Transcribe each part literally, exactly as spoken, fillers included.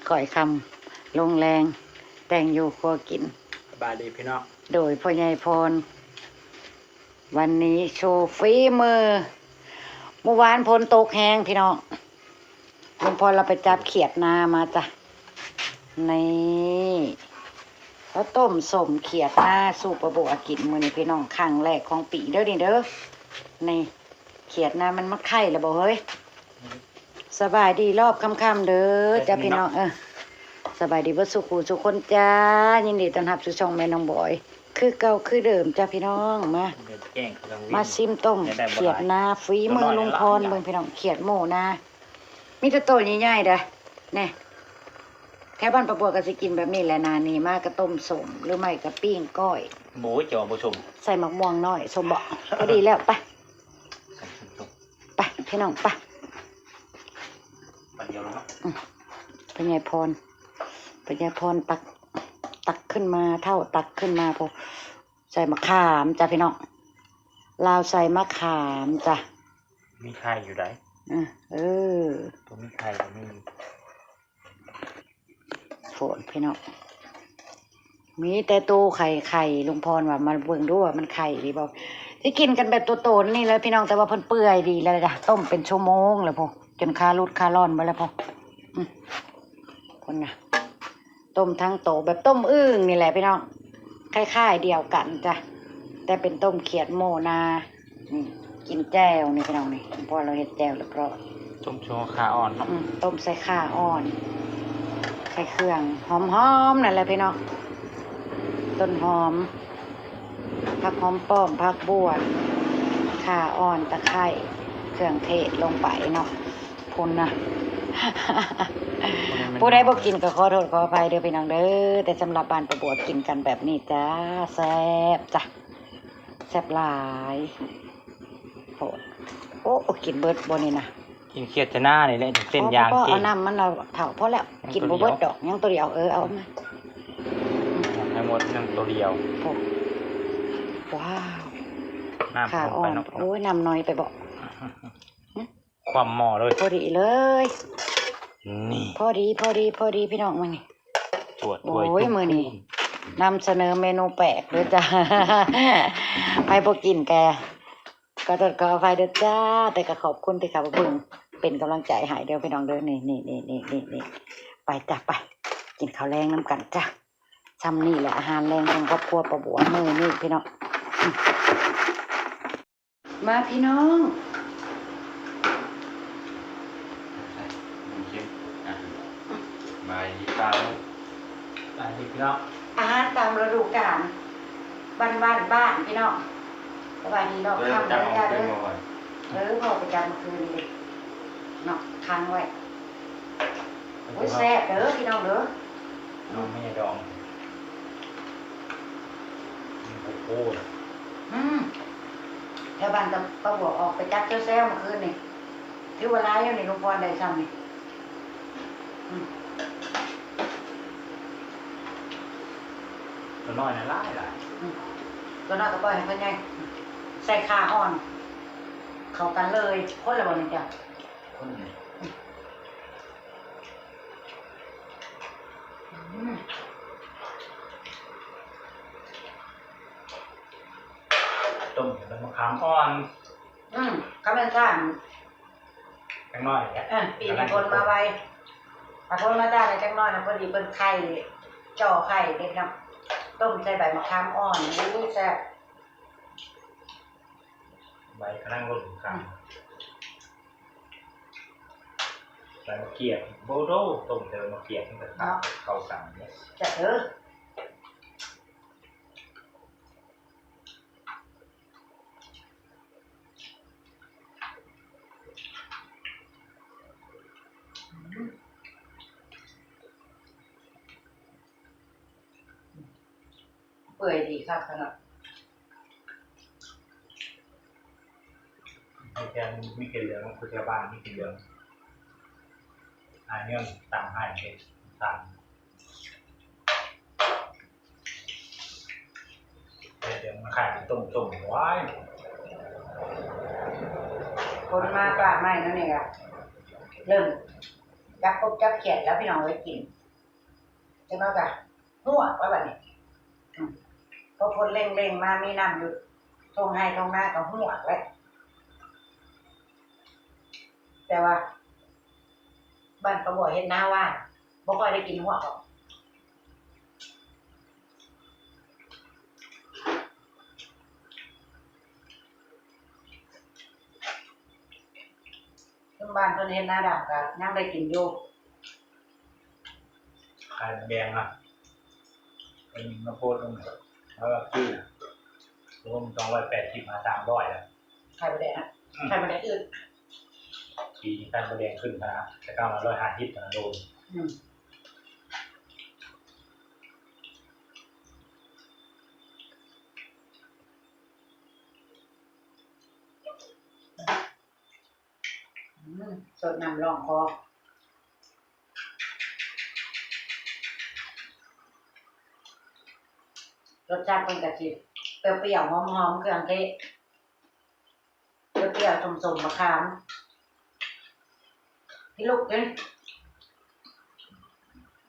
ค่อยคำลงแรง แต่งอยู่ครัวกิน สบายดีพี่น้อง โดยพ่อใหญ่พร วันนี้โชว์ฝีมือ เมื่อวานฝนตกแฮงพี่น้อง ลุงพรเราไปจับเขียดนามาจ้ะ นี่ แล้วต้มส้มเขียดนาสู่ป้าบัวกินมื้อนี้พี่น้อง ครั้งแรกของปีเด้อนี่เด้อ นี่ เขียดนามันมาไข่แล้วบ่เฮ้ย สบายดีรอบค่ำๆเด้อจ้ะพี่น้อง เออ สบายดีเบิดสู่คู่สู่คนจ้า ยินดีต้อนรับสู่ช่องแม่น้องบอย คือเก่าคือเดิมจ้ะพี่น้อง มา เดี๋ยวแจ้งกลางวิน มาซิมต้ม ได้บ่ เขียดนา ฝีมือลุงพร เบิ่งพี่น้อง เขียดโม่นา มีแต่โตใหญ่ๆเด้อ แน่ แถวบ้านป้าบัวก็สิกินแบบนี้แหละนา นี่มากะต้มส้ม หรือไม่กะปิ้งก้อย โอ้ย จอบ่ชม ใส่หมากม่วงน้อย ชมบ่ พอดีแล้ว ไป ไป พี่น้อง ไป ปันเดียวแล้วเนาะ อืม พ่อใหญ่พร พ่อใหญ่พรตัก ตักขึ้นมา เฒ่าตักขึ้นมา พอ ใส่มะขามจ้ะพี่น้อง ลาวใส่มะขามจ้ะ มีไข่อยู่ได อ่ะ เออ ตัวมีไข่ก็มี โพดพี่น้อง มีแต่โตไข่ไข่ ลุงพรว่ามาเบิ่งดูว่ามันไข่หรือบ่ สิกินกันแบบโตๆนี่เลยพี่น้อง แต่ว่าเพิ่นเปื่อยดีแล้วจ้ะ ต้มเป็นชั่วโมงแล้วพอ จนคารุดคาร่อนไปแล้วพอ อืม คนน่ะ ต้มทั้งโตแบบต้มอึ่งนี่แหละพี่น้อง คล้ายๆเดียวกันจ้ะ แต่เป็นต้มเขียดโม่นา นี่ กินแจ่วนี่พี่น้องนี่ เพราะเราเฮ็ดแจ่วเรียบร้อย ต้มชั่วขาอ่อนเนาะ อืม ต้มใส่ข่าอ่อน ใส่เครื่องหอมๆนั่นแหละพี่น้อง ต้นหอม ผักหอมป้อม ผักบัว ข่าอ่อน ตะไคร้ เครื่องเทศลงไปเนาะ พุ้นนะ ผู้ใดบ่กินก็ขอโทษขออภัยเด้อพี่น้องเด้อ แต่สำหรับบ้านป้าบัวกินกันแบบนี้จ้า แซ่บจ้ะ แซ่บหลาย โพด โอ้ กินเบิดบ่นี่นะ กินเขียดจะหน้านี่แหละ เส้นยาง พอ พอ กิน เอาน้ำมันเอาเถาะ พอแล้ว ยัง กินบ่เบิด ตัวเดียว ดอก ยังตัวเดียว เออ เอามา ทั้งหมดยังตัวเดียว โพด ว้าว น้ำ ข่าอ่อน ลงไปเนาะ โอ้ย น้ำน้อยไปบ่ ความหม้อเลย พอดีเลย นี่ พอดี พอดี พอดีพี่น้อง มื้อนี้ ตรวจ โอ้ย ถ้วยจุ่ม มื้อนี้ พูน นำเสนอเมนูแปลกเด้อจ้า ไผบ่กินกะ ขอโทษขออภัยเด้อจ้า แต่ก็ขอบคุณที่เข้ามาเบิ่ง เป็นกำลังใจให้เด้อพี่น้องเด้อ นี่ นี่ ไปจ้ะ ไป กินข้าวแลงนำกันจ้ะ ซ่ำนี่แหละอาหารแลงของครอบครัวป้าบัวมื้อนี้พี่น้อง มาพี่น้อง อ่ะ บายดีครับ บายดีพี่น้อง อาหารตามฤดูกาล บ้านๆ บ้านพี่น้อง สบายดีรอบค่ำเด้อจ้าเด้อ เออ พ่อไปจับเมื่อคืนนี่เด้ เนาะ ค้างไว้ โอ้ย แซ่บเด้อพี่น้องเด้อ น้องไม่ยอม โอ้โห อืม แถวบ้านตะ ป้าบัวออกไปจับแซวๆเมื่อคืนนี่ ถือว่าหลายอยู่นี่ ลุงพรได้ซ้ำนี่ อืม ตัวน้อยน่ะหลายหลาย อืม ตัวน้อยก็ปล่อยให้เพิ่นใหญ่ ใส่ข่าอ่อน เข้ากันเลย คนละบ่นี่จ้ะ คนนี่ อืม ต้มกับมะขามอ่อน อืม ก็แม่นซ่า จังน้อยแหละ เออ ปีนี้ฝนมาไว ถ้าฝนมาจ้าจังน้อยนะ พอดีเพิ่นไข่ จ่อไข่เด็ดเนาะ ต้มใส่ใบมะขามอ่อน อู้ แซ่บ ใบกะหล่ำลด อืม ใบมะเขือ โบโด ต้มใส่ใบมะเขือ มันก็ เนาะ เข้ากันเนี่ย แซ่บเด้อ เปื่อยดีคักขนาด มีแค่ มีแค่เหลือง คือแถวบ้านมีแค่เหลือง อันนี้มันต่างให้เห็ดต่าง เดี๋ยวมาขายต้มๆ ว้าย คนมาป่าใหม่นั่นเองอะ เริ่ม จับกบจับเขียดแล้วพี่น้องไว้กิน จังน้อยก็ฮวกแล้วบัดนี้ อืม พอฝนเร่งๆมามีน้ำอยู่ท่งไฮ่ท่งนาก็ฮวกแล้ว แต่ว่า บ้านป้าบัวเฮ็ดนาหว่าน บ่ค่อยได้กินฮวกหรอก เพิ่นบ้านเพิ่นเฮ็ดนาดำก็ยังได้กินอยู่ ขายแดงอ่ะ เป็นมาโพสต์ตรงไหน แล้วก็ชื่อนะ รวมสองร้อยแปดสิบมาสามร้อยแล้ว ไข่มดแดงอะ อืม ไข่มดแดงอืด ปีนี้ไข่มดแดงขึ้นขนาด แต่เก้าร้อยห้าสิบนะโล อืม อืม สดน้ำร่องคอ รสชาติเพิ่นกะสิเปรี้ยวๆ หอมๆ เครื่องเทศ เปรี้ยวๆ ส้มๆ มะขาม พี่ลูกกิน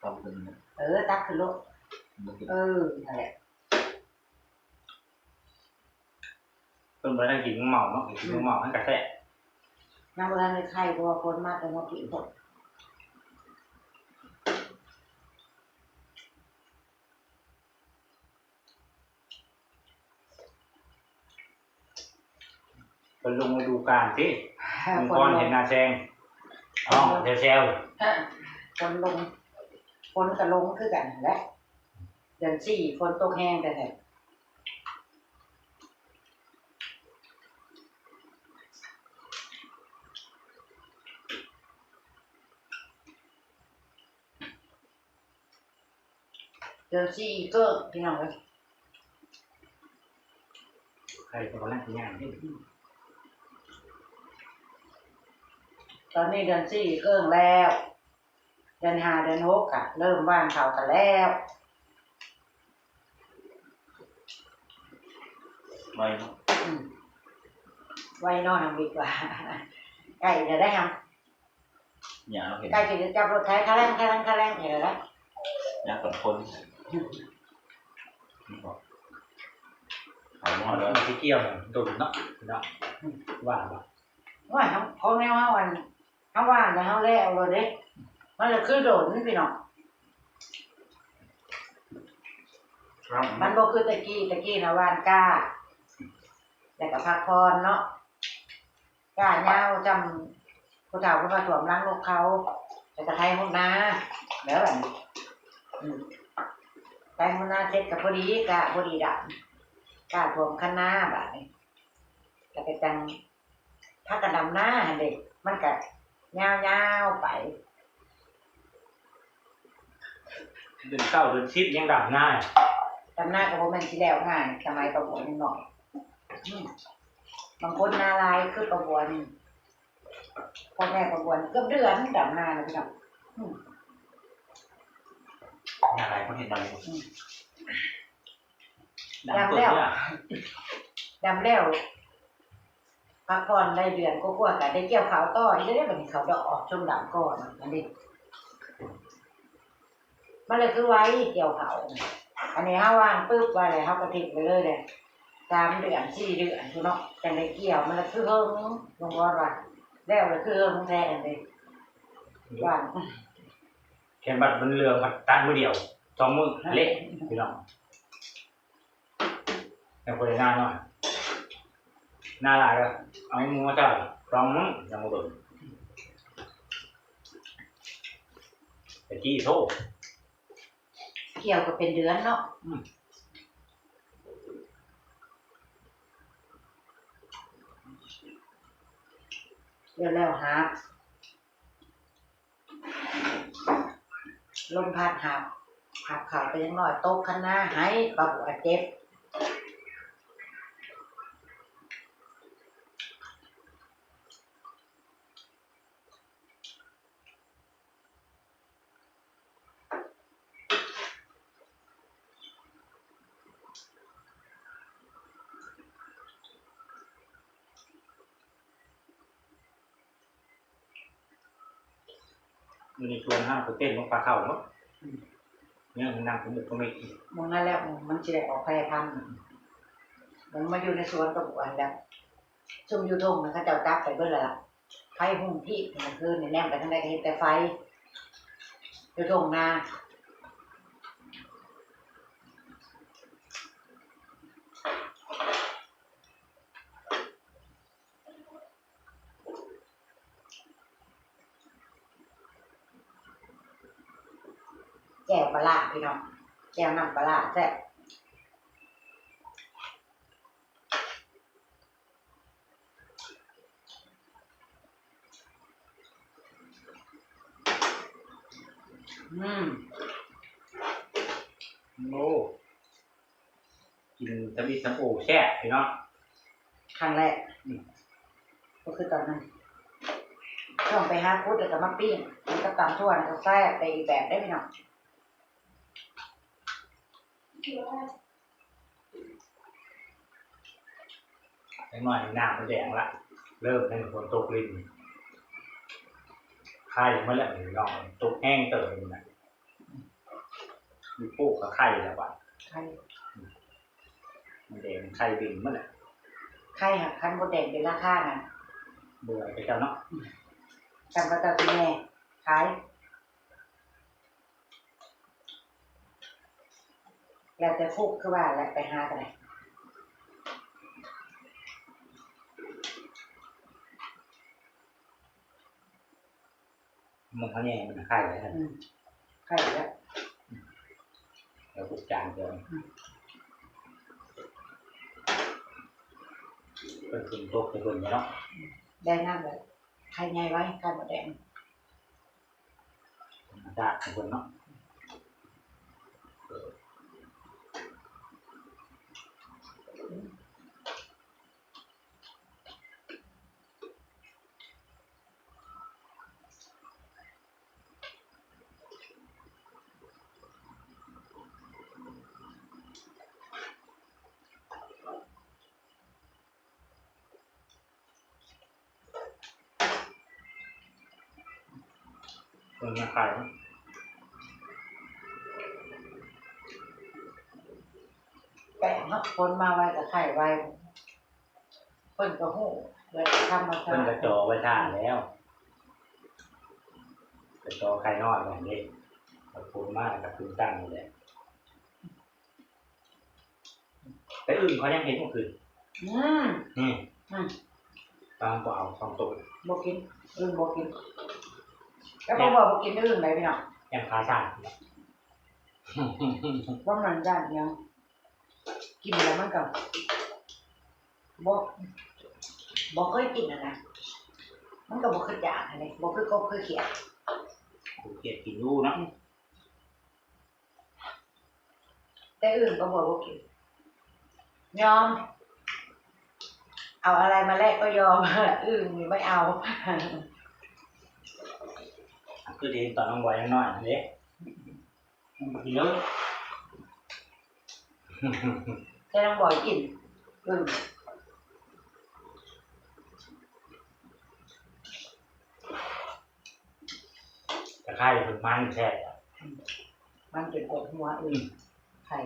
ต้องเป็น เออ ตักขึ้นลูก บ่กิน เออ นั่นแหละ เพิ่นบ่ได้กินเมาเนาะ กินเมามันกะแซ่บ น้ำบ่ทันได้ไข่ เพราะว่าคนมาแต่เมื่อกี้ เพิ่นลงฤดูกาลติ ลุงพรเห็นนาแซง อ๋อ แซวๆ ฮะ ฝนลง ฝนก็ลงคือกันแหละ เดือนสี่ฝนตกแฮงแท้ๆ เดือนสี่เกิดพี่น้องเอ้ย ใครก็บ่รักงานนี่ ตอนนี้เดือนสี่เกิดแล้ว เดือนห้าเดือนหกอะ เริ่มหว่านข้าวกันแล้ว ไวเนาะ อืม ไวเนาะ น้องบิ๊กว่า ใกล้จะได้ยัง เนี่ยเราเห็น ใกล้สิได้จับรถไถคาแร่ง คาแร่ง คาแร่ง นี่แหละนะ เนี่ยสองคน เอาหม้อแล้ว มันสิเกี่ยวโดนเนาะ เนาะ ว่าบ่ ว่าของ ของแนวเฮาอัน เฮาว่าแล้วเฮาแล้วโลดเด้ มันก็คือโดนพี่น้อง ครับ มันบ่คือแต่กี้ แต่กี้น่ะหว่านกล้า แล้วก็พักผ่อนเนาะ กล้ายาวจำผู้เฒ่าเพิ่นว่าท่วมหลังนกเขา แล้วก็ไถฮุดนา แล้วบัดนี้ อืม ไถฮุดนาเสร็จก็พอดี กล้าพอดีดำ กล้าท่วมคันนาบัดนี้ แล้วก็จั่งพากันดำนาหั่นเด้ มันก็ยาวๆไป เดือนเก้าเดือนสิบยังดำนา ดำนาก็บ่แม่นสิแล้วง่าย สมัยป้าบัวยังน้อย อืม บางคนนาหลายคือป้าบัวนี่ พ่อแม่ป้าบัวนี่เกือบเดือนดำนานะพี่น้อง อืม นาหลายคนเห็นหน่อย อืม ดำแล้ว ดำแล้ว พักผ่อนได้เดือนกว่าๆ ก็ได้เกี่ยวข้าวต่ออีกเด้อ บัดนี้ข้าวดอกออกช่วงดำก่อน อันนี้ มันเลยคือไวเกี่ยวข้าว อันนี้เฮาหว่านปึ๊บไว้เลย เฮาก็ทิ้งไปเลยเลย สามเดือน สี่เดือนพู้นเนาะ จั่งได้เกี่ยว มันเลยคือเฮิง ลุงพรว่า แล้วเลยคือเฮิงแท้อันนี้ หว่าน แค่บัดมันเหลือง บัดตัดมื้อเดียว สองมื้อ เละ พี่น้อง ยังบ่ได้นาน้อย นาหลายก็เอาหมู่มาใส่ สองมื้อ ยังบ่โดน แต่กี้โทษ เกี่ยวก็เป็นเดือนเนาะ อืม เดี๋ยวแล้วหา ลมพัดหาบ หาบข้าวไปยังน้อย ตกคันนา ให้ป้าบัวเจ็บ อยู่ในสวนห้ามไปเต้นนกปลาเข้าเนาะ อืม เนี่ยมันนั่งสมมุติก็ไม่กิน มองนั่นแหละ มันสิได้ออกแพร่พันธุ์ มันมาอยู่ในสวนกับบัวแล้ว ซุมอยู่ทุ่งนะ เขาเจ้าจับไปเบิดแล้วล่ะ ไฟหุงที่เมื่อคืนนี่แนมไปทางใดก็เห็นแต่ไฟ อยู่ทุ่งนา แจ่วปลาร้าพี่น้อง แจ่วน้ำปลาร้าแซ่บ อืม โอ้ กินตำอิดตำโอแซ่บพี่น้อง ครั้งแรก อืม ก็คือตอนนั้น ช่วงไปหาคุดแล้วก็มาปิ้ง มันก็ตำทั่วนะ ก็แซ่บไปอีกแบบได้พี่น้อง จักหน่อยน้ำมันแดงละ เริ่มให้ฝนตกลิน ไข่มาแล้วพี่น้อง ตกแห้งเติมนะ มีปลูกกับไข่แล้ววะ ไข่ มันแดงไข่บินมาแล้ว ไข่หักคันบ่แดงเป็นราคานะ เบื่อไปเจ้าเนาะ จำพระเจ้าที่แม่ขาย แล้วแต่พวกคือว่าแหละไปหากันเลย มันเขาเนี่ยมันไข่แล้ว อืม ไข่แล้ว แล้วพวกจานเดียว อืม เป็นคนโตเป็นคนเนาะ ได้นั่นเลย ไข่ใหญ่ไว้ ไข่มดแดง ธรรมชาติของเพิ่นเนาะ เพิ่นมาขาย แปลกเนาะ คนมาไวกับขายไว เพิ่นก็ฮู้ แบบธรรมชาติ เพิ่นก็จ่อไว้ท่าแล้ว ก็จ่อไข่น้อยนั่นเด้ ก็คนมาแล้วก็ขึ้นตั้งนี่แหละ แต่อึ่งเขายังเห็นเมื่อคืน อืม อืม อืม ตอนบ่เอาสองตัว บ่กิน อึ่งบ่กิน แล้วก็บอกบ่กินอึ่งเลยพี่น้อง ยังขาสั่น ว่ามันย่านหยัง กินแล้วมันก็บ่ บ่เคยกินอะนะ มันก็บ่คือจางอันนี้ บ่คือครบคือเขียด ครบเขียดกินอยู่เนาะ อืม แต่อึ่งก็บอกว่ากิน ยอม เอาอะไรมาแลกก็ยอม อึ่งไม่เอา คือเห็นตอนน้องบอยยังน้อยนั่นเด้ มันบ่กินเลย แต่น้องบอยกินอึ่ง ตะไคร้เพิ่นมันแซ่บอะ มันเป็นกดหัวอึ่ง ไข่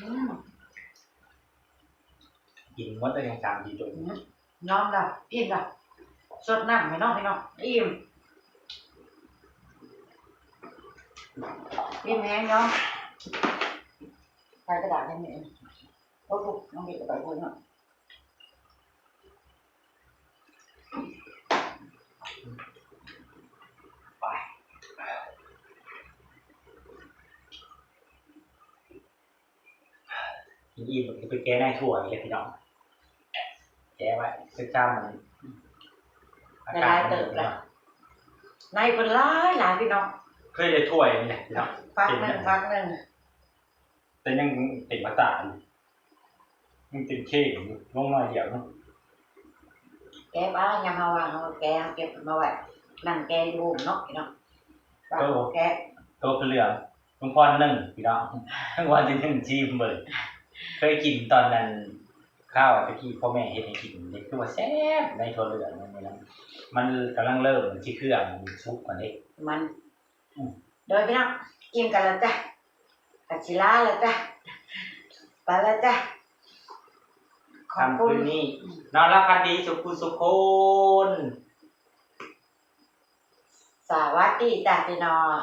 อืม กินหมดแล้วยังสามสี่ตัว อืม ยอมละ อิ่มละ สดน้ำให้น้องพี่น้อง อิ่ม อิ่มแฮงยอม ใส่กระดาษให้แม่ โอ้โห น้องเด็กก็ไปพูดเนาะ กินอิ่มก็ไปแก้ในถ้วยเลยพี่น้อง แก้ไว้ คือจ้ำมัน หลายๆเติบละ ในเพิ่นหลายหลายพี่น้อง เคยได้ถ้วยนี่แหละพี่น้อง ฟักหนึ่ง ฟักหนึ่ง แต่ยังเป็นภาษาอยู่ มันเป็นเข่งอยู่ ลงหน่อยเดียวเนาะ แกะบ้าง ยามเฮาว่างเฮาก็แกะ เฮาเก็บมาไว้ นั่งแกะอยู่โฮมเนาะพี่น้อง ว่า โต แกะ โตคือเหลือง ลุงพรหนึ่งพี่น้อง ลุงพรที่หนึ่ง ชิมเบิ่ง เคยกินตอนนั้น ข้าวตะกี้พ่อแม่เฮ็ดให้กินเด้ คือว่าแซ่บในถั่วเหลืองนั่นนี่นะ มันกำลังเริ่มมันสิเครื่องมันสุกกว่าเด้ มัน อืม โดยพี่น้อง อิ่มกันแล้วจ้ะ กัจจิลาแล้วจ้ะ ไปแล้วจ้ะ ขอบคุณ ค่ำคืนนี้ นอนหลับฝันดีสุขสุขคน สวัสดีจ้ะพี่น้อง